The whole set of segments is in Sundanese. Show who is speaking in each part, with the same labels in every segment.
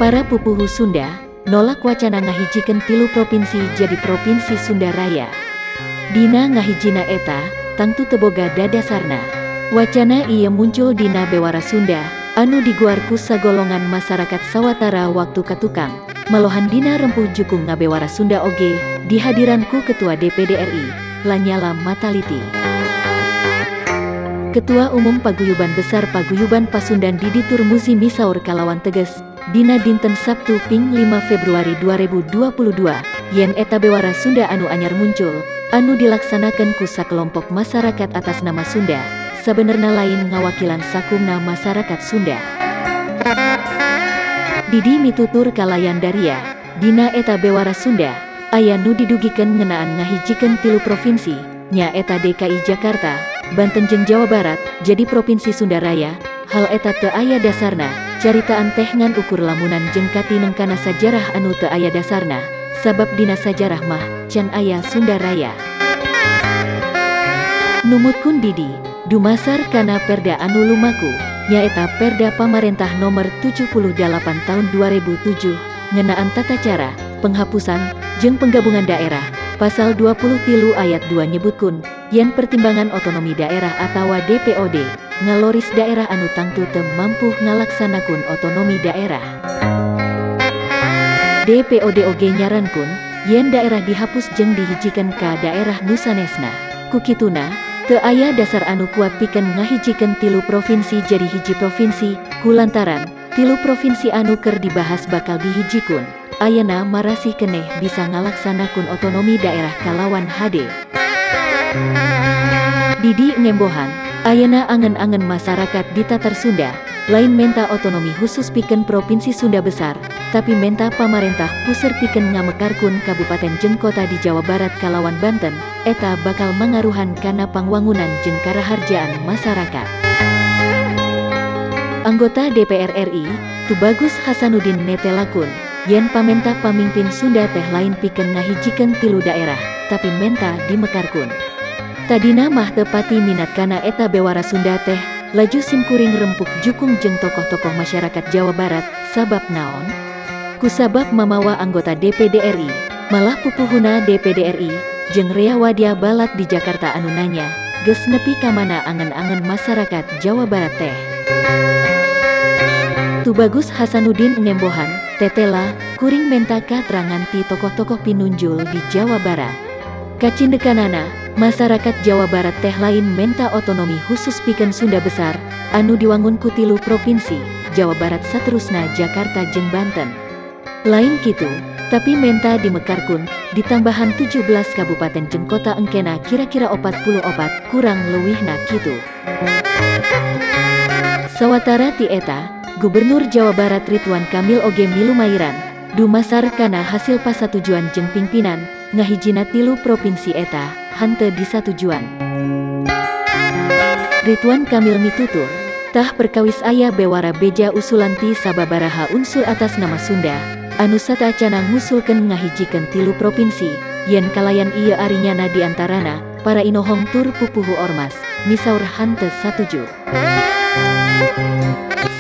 Speaker 1: Para pupuhu Sunda nolak wacana ngahijikeun tilu provinsi jadi Provinsi Sunda Raya. Dina ngahijina eta, tangtu teu boga dadasarna. Wacana ieu muncul dina Bewara Sunda, anu diguar ku sagolongan masyarakat sawatara waktu ka tukang. Malohan dina rempuh jukung ngabewara Sunda oge, dihadiran ku Ketua DPD RI, La Nyalla Mattalitti. Ketua Umum Paguyuban Besar Paguyuban Pasundan Didi Turmuzi misaur kalawan teges, dina dinten Sabtu ping 5 Februari 2022, yen eta Bewara Sunda anu anyar muncul, anu dilaksanakan ku sakelompok masyarakat atas nama Sunda, sabenerna lain ngawakilan sakumna masyarakat Sunda. Didi mitutur kalayan daria, dina eta Bewara Sunda, aya nu didugikeun ngeunaan ngahijikeun tilu provinsi, nyaeta DKI Jakarta, Banten jeung Jawa Barat, jadi Provinsi Sunda Raya. Hal eta teu aya dasarna, caritaan teh ngan ukur lamunan jeung katineng kana sajarah anu teu aya dasarna, sabab dina sajarah mah, can aya Sunda Raya. Numutkeun Didi, dumasar kana perda anu lumaku, nyaeta Perda Pamarentah Nomor 78 Tahun 2007, ngeunaan tata cara, penghapusan, jeung penggabungan daerah, pasal 23 ayat 2 nyebutkeun, yen pertimbangan otonomi daerah atawa DPOD, ngaloris daerah anu tangtu teu mampu ngalaksanakeun otonomi daerah. DPOD oge nyarankeun, yen daerah dihapus jeung dihijikeun ka daerah nu sanesna. Kukituna, teu aya dasar anu kuat pikeun ngahijikeun tilu provinsi jadi hiji provinsi, kulantaran, tilu provinsi anu keur dibahas bakal dihijikeun, ayeuna marasih keneh bisa ngalaksanakeun otonomi daerah kalawan hade. Didi ngembohan, ayeuna angen-angen masyarakat di Tatar Sunda, lain menta otonomi khusus pikeun Provinsi Sunda Besar, tapi menta pamarentah puseur pikeun ngamekarkeun kabupaten jeung kota di Jawa Barat kalawan Banten, eta bakal mangaruhan kana pangwangunan jeung karaharjaan masyarakat. Anggota DPR RI, Tubagus Hasanuddin netelakeun, yen pamenta pamingpin Sunda teh lain pikeun ngahijikeun tilu daerah, tapi menta dimekarkeun. Tadina mah teu pati minat kana eta Bewara Sunda teh, laju simkuring rempuk jukung jeung tokoh-tokoh masyarakat Jawa Barat, sabab naon? Kusabab mamawa anggota DPD RI, malah pupuhuna DPD RI, jeung rea wadya balat di Jakarta anu nanya, geus nepi ka mana angen-angen masyarakat Jawa Barat teh. Tubagus Hasanuddin ngembohan, tetela, kuring menta katerangan ti tokoh-tokoh pinunjul di Jawa Barat. Kacindekanana, masyarakat Jawa Barat teh lain menta otonomi khusus pikeun Sunda Besar, anu diwangun ku tilu provinsi, Jawa Barat saterusna Jakarta jeung Banten. Lain kitu, tapi menta dimekarkeun, ditambahan 17 kabupaten jeung kota engkena kira-kira 44, kurang leuwihna kitu. Sawatara ti eta, Gubernur Jawa Barat Ridwan Kamil oge milu mairan, dumasar kana hasil pasatujuan jeung pingpinan, ngahijina tilu provinsi eta, henteu disatujuan. Ridwan Kamil mitutur, tah perkawis aya bewara beja usulan ti sababaraha unsur atas nama Sunda, anu sataacana ngusulkeun ngahijikeun tilu provinsi, yen kalayan ieu arinyana diantarana, para inohong tur pupuhu ormas, misaur henteu satuju.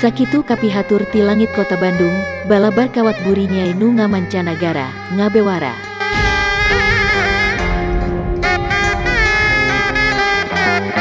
Speaker 1: Sakitu kapihatur ti langit kota Bandung, balabar kawat buri nyai nu ngamancanagara, ngabewara.